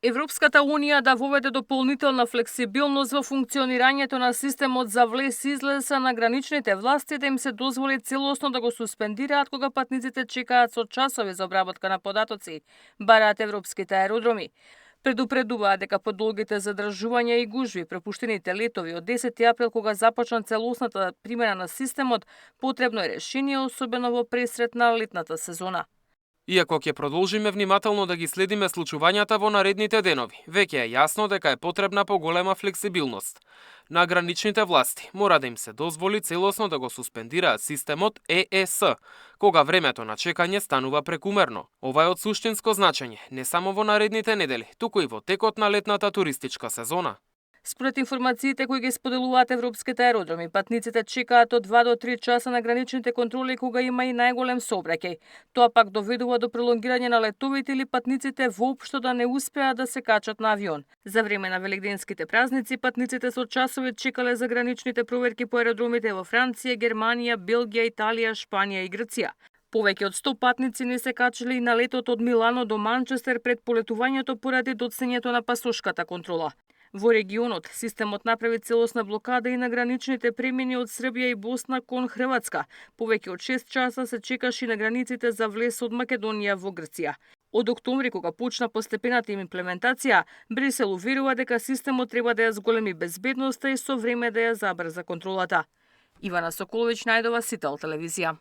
Европската Унија да воведе дополнителна флексибилност во функционирањето на системот за влез-излез на граничните власти да им се дозволи целосно да го суспендираат кога патниците чекаат со часови за обработка на податоци, бараат европските аеродроми. Предупредуваат дека по долгите задржувања и гужви пропуштените летови од 10 април кога започна целосната примена на системот, потребно е решение, особено во пресрет на летната сезона. Иако ќе продолжиме внимателно да ги следиме случувањата во наредните денови, веќе е јасно дека е потребна поголема флексибилност. На граничните власти мора да им се дозволи целосно да го суспендираат системот ЕЕС, кога времето на чекање станува прекумерно. Ова е од суштинско значење не само во наредните недели, туку и во текот на летната туристичка сезона. Според информациите кои ги споделуваат европските аеродроми, патниците чекаат од 2 до 3 часа на граничните контроли кога има и најголем сообраќај. Тоа пак доведува до пролонгирање на летовите или патниците воопшто да не успеат да се качат на авион. За време на велигденските празници, патниците со часови чекале за граничните проверки по аеродромите во Франција, Германија, Белгија, Италија, Шпанија и Грција. Повеќе од 100 патници не се качиле и на летот од Милано до Манчестер пред полетувањето поради доцнењето на пасошката контрола. Во регионот, системот направи целосна блокада и на граничните премини од Србија и Босна кон Хрватска. Повеќе од 6 часа се чекаше на границите за влез од Македонија во Грција. Од октомври, кога почна постепената им имплементација, Брисел уверува дека системот треба да ја зголеми безбедноста и со време да ја забрза контролата. Ивана Соколовиќ, Најдова, Сител телевизија.